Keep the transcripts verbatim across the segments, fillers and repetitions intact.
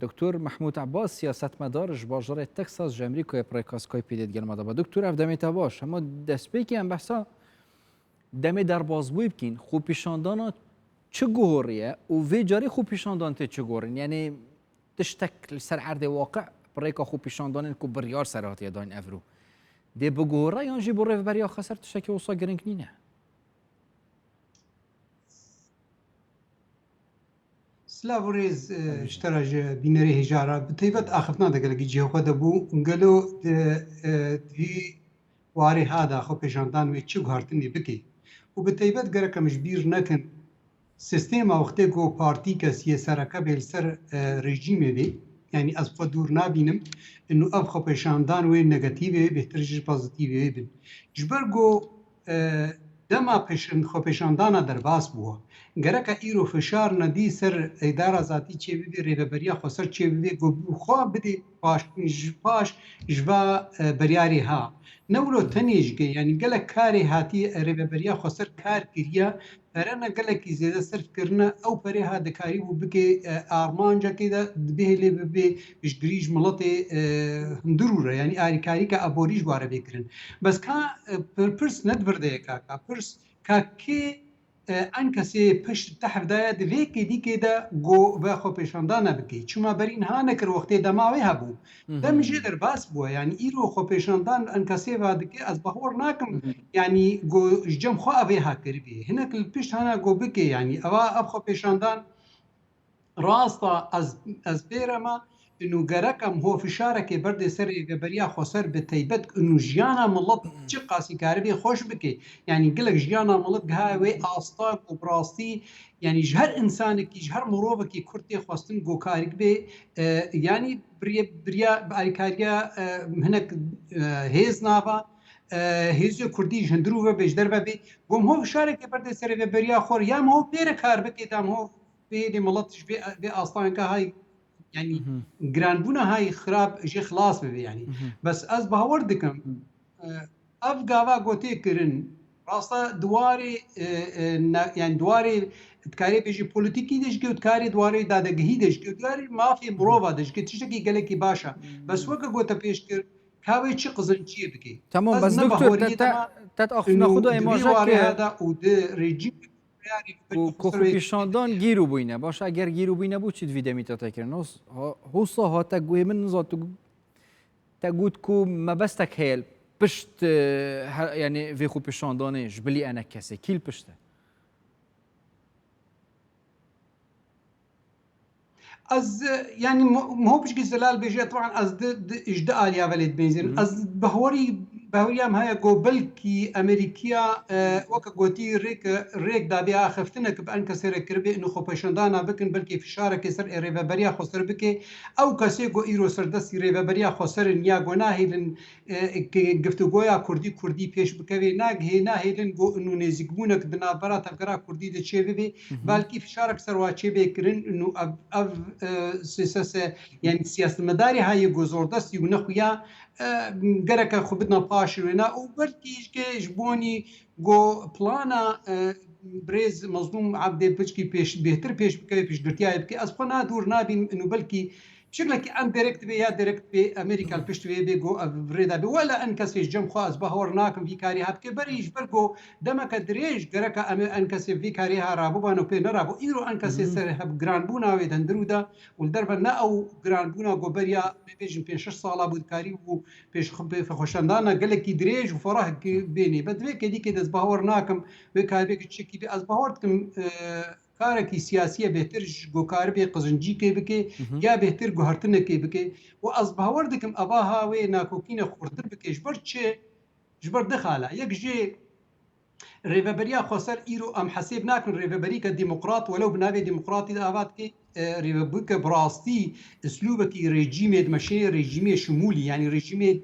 Doktor Mehmûd Abbas, siyasetmedar ji bajarê Texas ji Amerîkayê, bi rêka Skypeê dê digel me de be. Doktor, ev demê te baş. Hema destpêkê em behsa demê derbasbûyî bikîn. Xwepêşandana çi guhorî ye û vê carê xwepêşandan tê çi guhorîn? Yanî tiştek li ser erdê waqi bi rêka xwepêşandanên ku biryar ser hatiye dayîn evro dê biguhore yan jî bo Rêveberiya Xweser tiştekî wisa giring nîne? Silav û rêz, e, ji te re ji bînerê hêja re. Bi taybet axiftina de gelekî cihê xwe de bû. Gelo di, e, di vî warê ha de xwepêşandan wê çi guhartinê bike? Û bi taybet gerek em ji bîr nekin, sîstema wextê ku partîke siyê sereke bê li ser, e, rejîmê bê, yanî ez xwe dûr nabînim, û ev xwepêşandan wê negatîf ê, bêhtir jî pozîtîf ê bin. Ji ber ku, e, dema pêşin-, xwepêşandana derbas bû. Gereke îro fişar nedî ser îdara zatî çêbibê, rêveberiya xweser çêbibê, ku bi xwe bidê paş, ji paş ji va, e, biryarê ha. Ne wilo tenê ji ke, yanî gelek karê hatî, e, rêveberiya xweser kar kiriye, perene gelekî zêde serf kirine, ew perê ha dikarîbû bike, e, armancekê de dibihêlê bibe piştgirî ji miletê, e, hundirû re, yanî alîkarîke aborî ji wan re bê kirin. Bes ka, e, pir-, pirs ne di vir de ye ka, ka pirs, ka kê, e, enkesê pişt tehf daye di vê kêdîkê de go ve xwepêşandana bike. Çima berî niha nekir wextê dema wê hebû. Dem jê derbas bûye. Yanî îro xwepêşandan enkesê ve dike, ez bawer nakim, yanî go ji cem xwe ev ê ha kiribî. Hinek li pişt hene go bike, yanî eva ev xwepêşandan rast e, ez, ez pê re me, û gerek em ho fişarekê berdê ser rêveberiya xweser bi taybet û jiyana milet çi qasî karibê xweş bike. Yanî gelek jiyana milet giha wê asta ku bi rastî, yanî ji her însanekî, ji her mirovekî Kurd tê xwestin ku karî bê, e, yanî biriye, biriya bi alîkariya, e, hinek, e, hêz nava, e, hêzê Kurdî ji hundirû ve bê, ji derve bê. Gom ho fişarekê berdê ser rêveberiya xwe, ya em ho pê re kar bike, da em ho bê, bê milet ji vê, vê astaneke hay, yanî giranbûna hay xirab jê xilas bibe yanî. Bes ez bawer dikim, e, ev gava gotê kirin, rasta di warê, e, e, ne, yanî di warê dikarê bêjî polîtîkî de jî, û dikarê di warê dadegehî de jî, û di warê mafê mirova de jî, tiştekî gelekî baş e. Bes weke gote pêş kir, ka wê çi qizinciyê bike. Tamam, ez bes ne doktor, te, bahoriyê te, dema te axiftina xwe da êmaje ke û di rejîm ku, ku xwepêşandan gîrû bûyne. Baş, eger gîrû bûyne bû çi di vî demî te te kirin? Hos-, ha-, hosa hate guhê min, nizan tu, te got ku mebestek heye pişt, e, he-, yanî vê xwepêşandanê ji bilî enek kesê. Kî li pişt e? Ez, e, yanî mo-, mo pişkî Zelal bêje, teban ez di, di, ji di aliya velê dibêzin. Ez behorî, behoriyam heye ku belkî Amerîkiya, e, weke gotî rêk, rêk dabe axiftinek bi enkesê re kiribê, û xwepêşandana bikin, belkî fişarekê ser ê rêveberiya xweser bike. Ew kesê ku îro serdestî rêveberiya xweser in ya ku nahêlin e, ke-, giftugoya Kurdî Kurdî pêş bikevê, nagihê nahêlin ku û nêzîkbûnek di navbera tevgera Kurdî de çêbibe, belkî fişarek ser wa çêbê kirin û ev, ev, e, sê-, se-, se-, yanî siyasetmedarê hayê ku zordestî û nexuya, e, gereke xwe bidina paş wêna û belkî ji ke ji bonî ku plana, e, birêz Mezlûm Ebdê piçkî pêş, bêhtir pêş bikeve, pêşgirtiyayê bike. Ez xwe na dûr nabînim û belkî Şiklekî em derek dibe ya derek dibe Amerîka li pişt vê bê ku ev rê da bê. Wela en kesê ji cem xwe ez bawer nakim vî karî ha bike. Berî ji ber ku demeke dirêj gereka em en kesê vî karî ha rabûban û pê nerabû. Îro en kesê ser hev giranbûna wê di hundirû de û li derve ne ew giranbûna ku beriya bêjin pênc şeş sala bû dikarî bû pêş xwe-, pê-, xweşandana gelekî dirêj û ferah ki-, bênê. Be di vê kedîkê de ez bawer nakim wê karî bê ki çekî bê. Ez bawer dikim, e, karekî siyasî ye bêhtir ji ku karibê qizincîkê bike ya bêhtir guhertinekê bike. Û ez bawer dikim eva ha wê nakokîne xurtir bike. Ji ber çi? Ji ber du xala. Yek jê rêveberiya xweser îro em hesêb nakin rêveberîke demokrat, welew bi navê demokratî de ava dike, e, rêveberîke bi rastî îslûbekî rejîmê dimeşê, rejîmê şimûlî, yanî rejîmê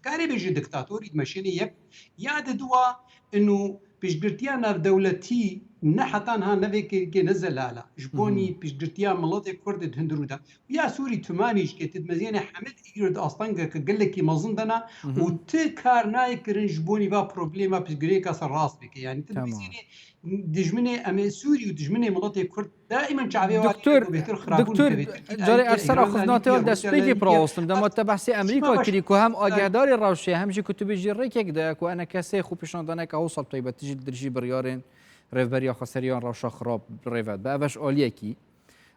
karê bêje diktatorî dimeşênê yek, ya di dua û piştgirtiya navdewletî ne heta niha ne vê kêrikê ne zelal e. Ji bonî piştgirtiya miletê Kurd di hundirû de. Ya Sûrî timanî jî ke tu dimezînê hemî îro di astengeke gelekî mezin de ne û ti kar nayê kirin ji bonî va problema piştgirêka ser rast bike. Yanî tu dimezînê dijminê em ê Sûrî û dijminê miletê Kurd daîmen çavê wan Doktor, bêtir xirabûn doktor, bêtir carê Erser axivna te destpêkê pirawastim. Dema te behsê Amerîka kirî ku hem agehdarê rewşê hem jî ku tu bêjî rêkek de ku enekesê xwe pêşandaneke hewsal taybetî jî li dijî biryarên rêvberiya xweseriyan rewşa xirab rêve dibe. Ev eş aliyekî.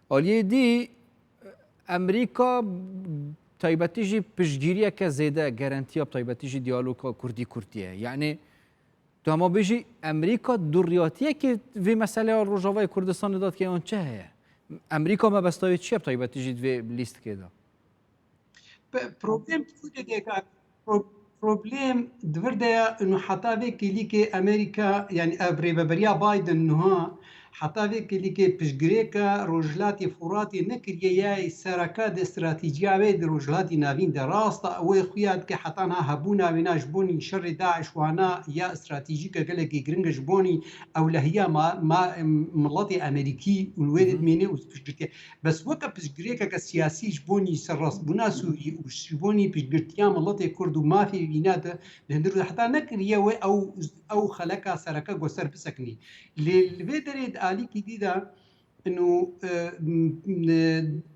Aliyê dî Amerîka taybetî jî piştgiriyeke zêde, garantiya taybetî jî diyaloga Kurdî Kurdî ye. Yani Tu hema bêjî Amerîka duriyatiyekê vê meseleya Rojavayê Kurdistanê de dike yan çi heye? Amerîka mebesta wê çi ye bi taybetî jî di vê lîstikê de? Problem di ku de dêka pro- problem di vir de ya û heta vê kêlîkê Amerîka, yani ev rêveberiya Biden nuha heta vê kêlîkê piştgirêka Rojhilatê Furatê nekiriye ya sereke di stratejiya wê di Rojhilatê Navîn de. Rast e, wê xuya dike heta niha hebûna wêna ji bonî şerê DAIŞ wana ya stratejîke gelekî giring e ji bonî ewlehiya ma, ma, miletê Amerîkî û wê de dimêne û piştgirtiye. Bes weke piştgirêkeke siyasî ji bonî serrastbûna Sûrî û ji bonî piştgirtiya miletê Kurd û mafê wîna de di hundir de heta nekiriye wê ew, ew xeleka sereke go ser bisekinî. Lê li vê derê di alîkî dî de inu, e,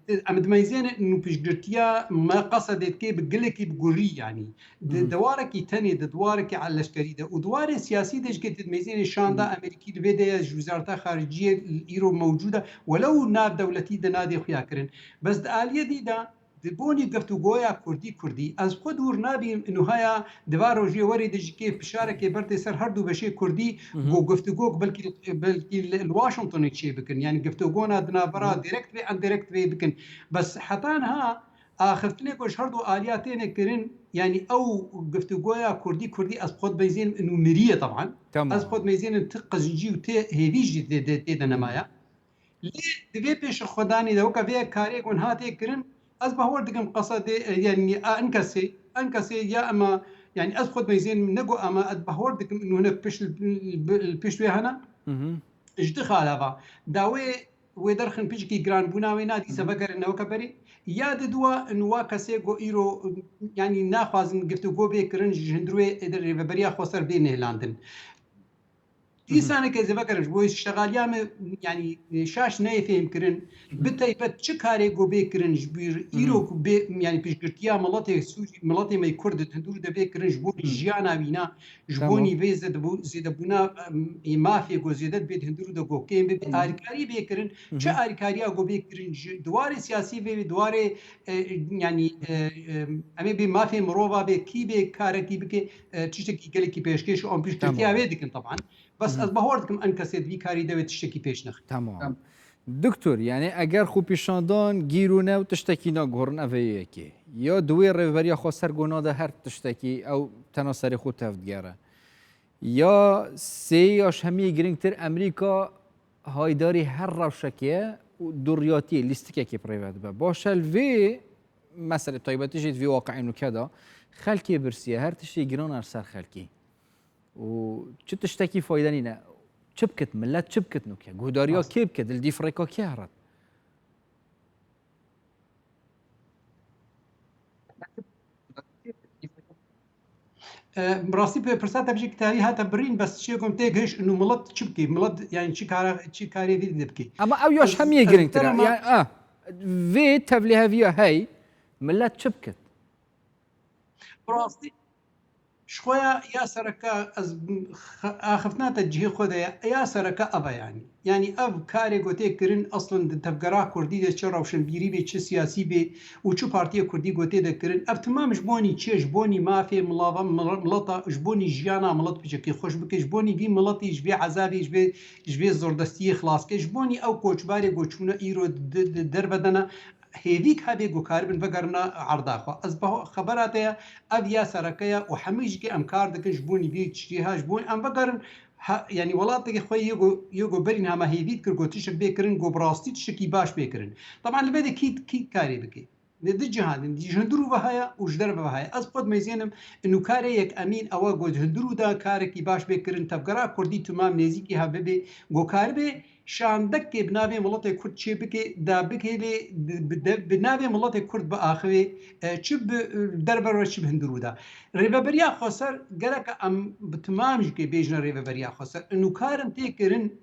e, em dimeyzêne inu piştgirtiya me Qesedê dikê bi gelekî bi gurî, yanî di dewarekî tenê, di dewarekî leşkerî de û dewarê siyasî de jikê tu dimeyzêne şanda Amerîkî li vê de ye, ji Wezareta Xariciyê îro mewcûd e, welew nav dewletî de nadê xuya kirin. Bes di aliyê dî de di bonî geftugoya Kurdî Kurdî, ez xwe dûr nabîm, nuhaya di va rojê werê de jî kê fişarekê berdê ser her du beşê Kurdî, go geftugo belkî, belkî li, li Washingtonê çê bikin. Yani geftugona di navbera direkt ve indirekt ve bikin. Bes heta niha axiftinê ku ji her du aliya têne kirin, yani ew geftugoya Kurdî Kurdî ez xwe dibeyzênim inu miriye taban. Tamam. Ez xwe dibeyzênim ti qizincî û ti hêvî jî tê de, tê de nemaya. Lê di vê pêşxwedanê de weke vê karê ku niha tê kirin, ez bahwer dikim Qesedê, e, yani a enkesê, enkesê ya ema, yani ez xwe dibeyzênim ne go ema, ez bahwer dikim inu hinek pişt, pişt wê hene. Ji di xala va. Da wê, wê derxin piçekî giranbûna wê na dîse vegerin ne weke berê. Ya di dua inu wa kesê go îro, yani naxwazin geftugo bê kirin ji hundir wê êdir rêveberiya xweser bê nêhlandin. Dîsaneke ez ê vegerim ji bo şexaliya me, yani şaş neyê fêhm kirin. Bi taybet çi karê go bê kirin ji bîr îro ku bê, yani piştgirtiya miletê Sûrî, miletê me Kurd di hundir de bê kirin ji bo jiyana wîna, ji bo nîvê zêdebû-, zêdebûna, em, ê mafê go zêde dibê di hundir de go kêm bê, alîkarî bê kirin. Çi alîkariya go bê kirin ji diwarê siyasî vê, diwarê, e, yani, e, e, em ê bê mafê mirova bê, kî bê karekî bike, e, tiştekî gelekî pêşkêş û em piştgirtiya wê dikin taban. Bes ez bahwer dikim enkesê di vî karî de wê tiştekî pêş nexe. Tamam. Doktor, yani eger xwepîşandan gîrûne û tiştekî naguherin ev ê yekê. Ya di wê rêveberiya xweser go nade her tiştekî ew tena serê xwe tev digere. Ya sê ya ji hemiyê giringtir Amerîka haydarî her rewşekê ye û duriyatiyê lîstikekê bi rê ve dibe. Baş e li vê meselê taybetî jî di vî waqiê nûke de xelkê birsiye, her tiştê giran e li ser xelkî. Û çi tiştekî fayde nîne. Çi bikit, millet çi bikit nûke? Guhdariya kê bikit, li dîf rêka kê here? E, bi rastî pê pirsa te bijî kitabî hate birîn, bes çiye ku em tê gihişt û milet çi bikî? Milet, yani çi kara, çi karê vî de bikî? Ama ew ya ji hemiyê giringtir e. Yani, a, vê tevlîheviya hey, millet çi bikit? Bi rastî, ji xwe ya, ya sereke, ez axiftina te cihê xwe de ye, ya sereke ev e, yanî. Yanî ev karê ku tê kirin, eslin di tevgera kurdî de çi rewşenbîrî bê, çi siyasî bê û çi partiyê kurdî ku tê de kirin, ev timam ji bonî çi ye? Ji bonî mafê milava, mil-, mileta, ji bonî jiyana milet piçekî xweş bike, ji bonî vî miletî ji vê ezabê, ji vê, ji vê zordestiyê xilas ke, ji bonî ew koçbarê ku çûne îro di, di derve de ne, hêvîk hebe ku karibin vegerine erda xwe. Ez bi xebera te ye, ev ya sereke ye û hemî jî ke em kar dikin ji bo nîvê cihê, ji bo em vegerin, ha, yanî welatekê xwe yê ku, yê ku berî niha me hêvî dikir ku tiştek bê kirin, ku bi rastî tiştekî baş bê kirin. Teban li vê de kî, kî karê bike? Di du cihan in, ji hundirû ve heye û ji derve ve heye. Ez xwe dimeyzênim, inu karê yek Emîn ew e ku di hundirû de karekî baş bê kirin, tevgera kurdî timam nêzîkî hev bibê, ku karibe şandekê bi navê miletê kurd çê bike, da bike lê di-, bi de-, bi navê miletê kurd biaxivê, e, çi bi, e, derve re çi bi hundirû de. Rêveberiya xweser gereke em bi timam jî kê bêjine rêveberiya xweser. Inu karin tê kirin,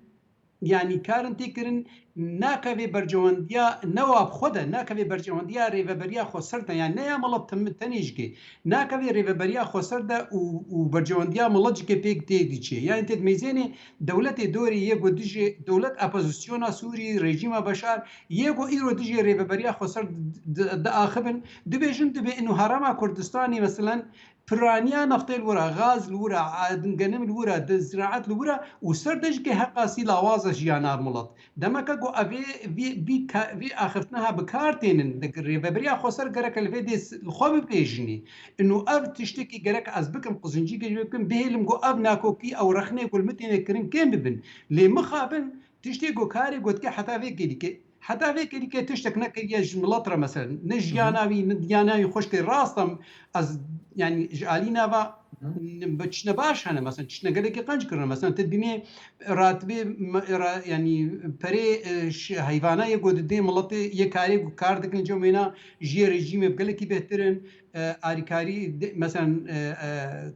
yanî karin tê kirin, nakevê berjewendiya, ne wa bi xwe de, nakevê berjewendiya rêveberiya xweser de, yanî ne ya milet tim-, tenê jikê, nakevê rêveberiya xweser de û, û berjewendiya milet jikê pêk tê diçê. Yanî tê dimeyzênê dewletê dorê yê ku dijê dewlet opozisyona Sûrî, rejîma Beşar, yê ku îro dijê rêveberiya xweser di, di, diaxivin, dibêjin dibê inu Herêma Kurdistanê, meselen, piraniya neftê li wir e, gaz li wir e, a-, genim li wir e, di ziraet li wir e û ser de jikê heqasî lawaza jiyana milet. Demeke ku ev ê, vî, vî ka-, vî axiftina ha bi kar tênin, di rêveberiya xweser gereke li vê dê s-, li xwe bipêjinî. Ino ev tiştekî gerek ez bikim, qizincîkê jî bikim, bihêlim ku ev nakokî ew rexnê ku li min têne kirin kêm bibin. Lê mixabin tiştê ku karê gotike heta vê kêlîkê, heta vê kêlîkê tiştek nekiriye ji milet re, meselen, ne jiyana wî, ne jiyana wî xweşkê. Rast em, ez, yanî, ji alî nava, n-, bi tiştine baş hene, meselen, tiştine gelekî qenc kirine. Meselen, te dibînê ratibê me-, ra-, yanî, perê, e, ş-, heyvana yê ku didê miletê yê karê ku kar dikin, cem wêna ji yê rejîmê bi gelekî bêhtir in, e, arîkarî de, meselen, e, e,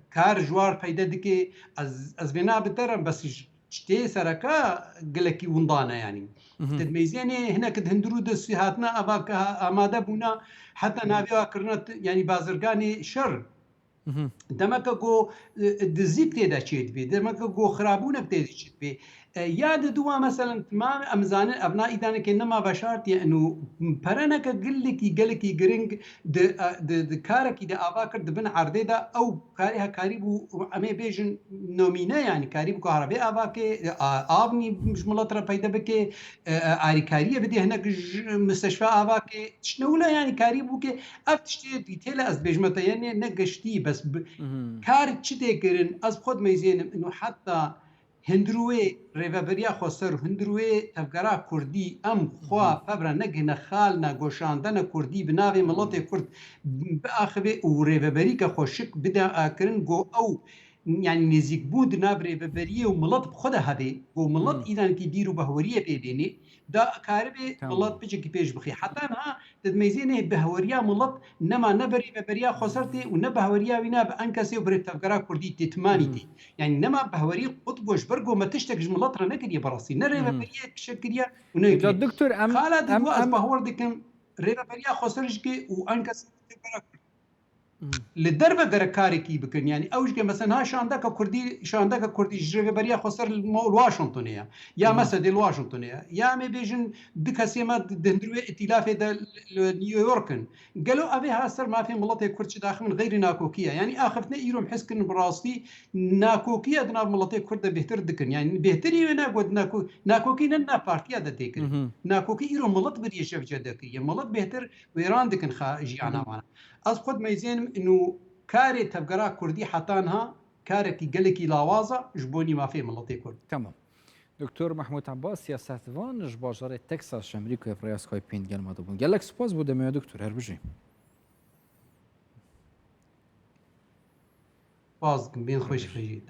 kar ji war peyde dike. Ez, ez vêna bi te re, bes ji, tiştê sereka gelekî windan e, yanî. Mhm. Te dimeyzênê hinek di hundirû de sî hatina ava ke ha-, amade bûna, heta navê wa kirina t-, yanî bazirganê şer. Mhm. Demeke ku, e, dizîk tê de çêdibê, demeke ku xirabûnek tê de çêdibê. E, ya di dû wa, meselen, timam em zanin, ev na îdanekê nema veşartiye, ino pereneke gelekî, gelekî giring di, e, di, di karekî de ava kir, di bin erdê de ew karê he karîbû, em ê bêjin nomîne, yanî karîbû ku herebê ava ke, e, a-, av nî ji milet re peyde bike, e, e, arîkariyê bidê hinek ji misteşfa ava ke, tiştine wila, yanî karîbû ke ev tiştê dîtêle ez dibêjime te, yanî ne giştî, bes bi-, Mhm. kar çi tê kirin, ez bi xwe dimeyzênim, ino heta hundirûyê rêveberiya xweser, hundirûyê tevgera kurdî, em xwe Mhm. pevre negihine xalina goşandene kurdî bi navê miletê Mhm. kurd biaxivê û rêveberîke xweşik bide, e, kirin, go ew, yanî nêzîkbûn di nav rêveberiyê û milet bi xwe de hebe, go milet Mhm. îdanekî bîr û behweriyê pê bênê, da karibê Tamam. milet piçekî pêş bixê. Heta niha di dimeyzênê bihweriya milet nema ne bi rêveberiya xweser tê û ne bihweriya wî ne bi enkesê û bi rêvtevgera kurdî tê, timanî Mhm. tê. Yanî nema bihwerî qut goş ber go me tiştek ji milet re nekiriye berasî. Ne Mhm. rêveberiyê kişek kiriye û ne Îca kiriye. Doktor, em, Xala di em, dua ez em bahwer dikim rêveberiya xweser jikê û enkesê rêvtevgera kurdî. Mhm. Li derve gerek karekî bikin. Yanî ew jike, mesela, ha şandeka kurdî, şandeka kurdî ji rêveberiya xweser li mo-, li Washingtonê ye. Ya Mhm. mesedê li Washingtonê ye. Ya em ê bêjin du kesê me di, di hundirûyê îtîlafê de li, li New York in. Gelo ev ê ha ser mafê miletê kurd çi daxivin, xeyrî nakokî ye. Yanî axiftinê îro em his kirin bi rastî nakokî ye di nav miletê kurd de bêhtir dikin. Yanî bêhtirî wê ne got nako-, nakokî ne di nav partiya de tê kirin. Mhm. Nakokî îro milet biriyê şevce de kiriye. Milet bêhtir wêran dikin xa-, jiyana Mhm. wan. Ez xwe dimeyzênim ino karê tevgera kurdî heta niha karekî gelekî lawaz e ji bo nî mafê miletê kurd. Tamam. Doktor Mahmut Abbas, siyasetvan ji bajarê Texas ji Amerîkayê bi rêya Skype'ê gel me de bûn. Gelek spas bo demê we doktor, her bijî. Spas dikim, bên xweş, xwejî.